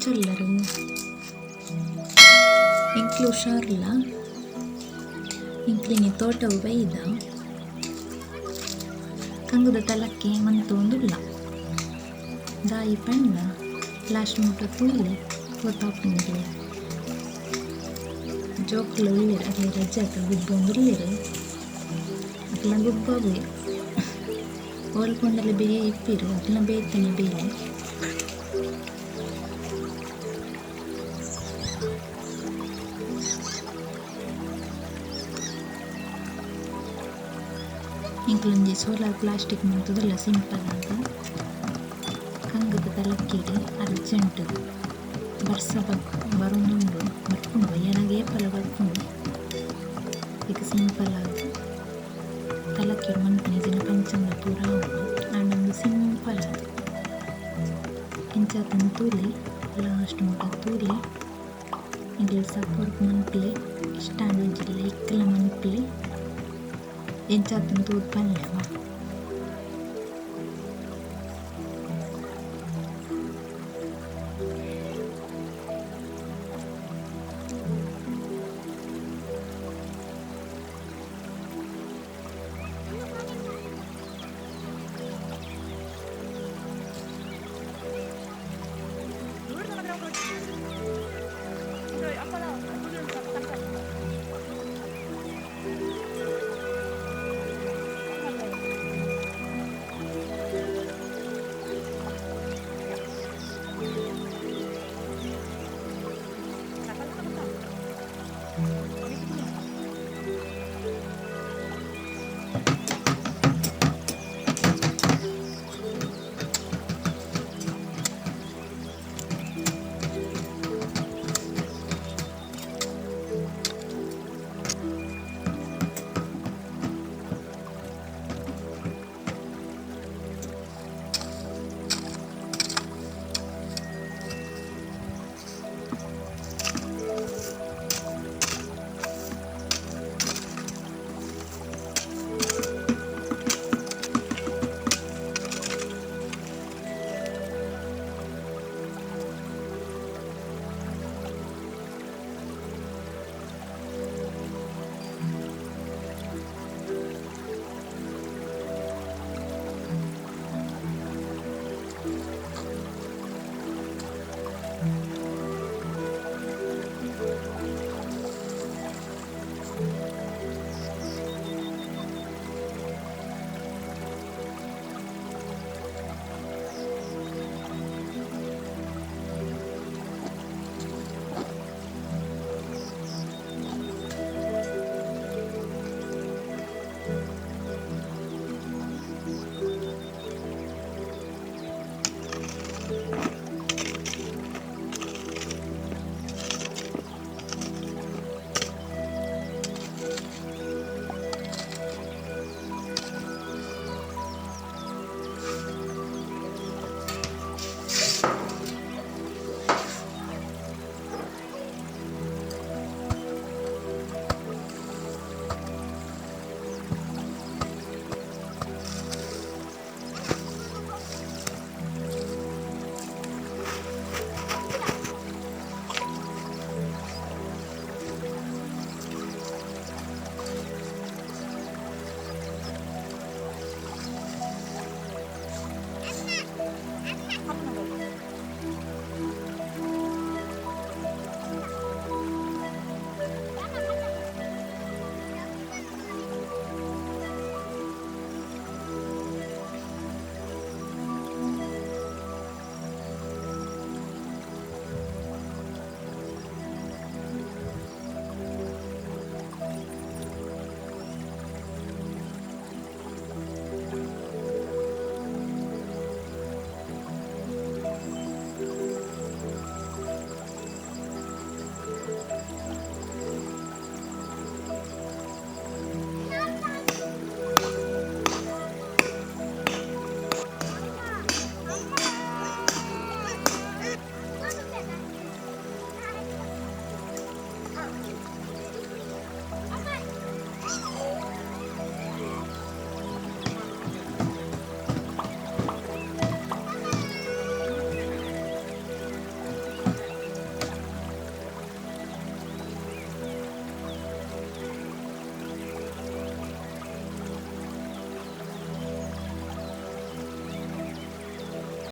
ಎಂಚ ಉಲ್ಲರ್? ಎಂಕ್ಲು ಹುಷಾರುಲ್ಲ. ಎಂಕ್ಲೆನೆ ತೋಟಗ್ ಬೈದ ಕಂಗ್ದ ತಲಕ್ಕೆ ಮಂತೊಂದುಲ್ಲ. ದಾಯಿ ಪಂಡ ಲಾಸ್ಟ್ ಮುಟ ತೂಲೆ ಗೊತ್ತಾಪುಂಡು ನಿಕ್ಲೆಗ್. ಜೋಕುಲು ಉಲ್ಲೆರ್ ಅಕ್ಲೆಗ್ ರಜೆ ಅತ ಗೊಬ್ಬೊಂದುಲ್ಲೆರ್ ಅಕಲ್ನ ಗೊಬ್ಬವ್ವೆ ಓಲ್ ಪೋಂಡಲ ಬೇಯ ಇಪ್ಪೆರ್ ಅಕಲ್ನ ಬೇತೆನೆ ಬೇಲೆ. ಎಂಕುಲೊಂಜಿ ಸೋಲಾರ್ ಪ್ಲಾಸ್ಟಿಕ್ ಮಂತುದುಲ್ಲ ಸಿಂಪಲ್ ಆದ್ ಕಂಗ್ದ ತಲಕ್ಕಿಡ್ ಅರ್ಜೆಂಟ್ ಬರ್ಸ ಬರೊಂದುಂಡು ಬರ್ಪುಂಡು ಬಯ್ಯನಗ ಏಪಲ ಬರ್ಪುಂಡು ಐಕ್ ಸಿಂಪಲ್ ಆದ್ ತಲಕ್ಕಿಡ್ ಮನ್ಪುನ ಇಜ್ಜಿಂಡ ಪಂಚಾಂಗ ಪೂರ ಆವೊಡು ಆಂಡ ಉಂದು ಸಿಂಪಲ್ ಆದ್ ಎಂಚ ಆತುಂಡು ತೂಲೆ ಲಾಸ್ಟ್ ಮುಟ ತೂಲೆ ನಿಕುಲು ಸಪೋರ್ಟ್ ಮನ್ಪುಲೆ ಇಷ್ಟ ಆಂಡ ಒಂಜಿ ಲೈಕ್ ಲ ಮನ್ಪುಲೆ ಎಂಚ ಆತುಂಡು ತೂದು ಪನ್ಲೆ ಅವ.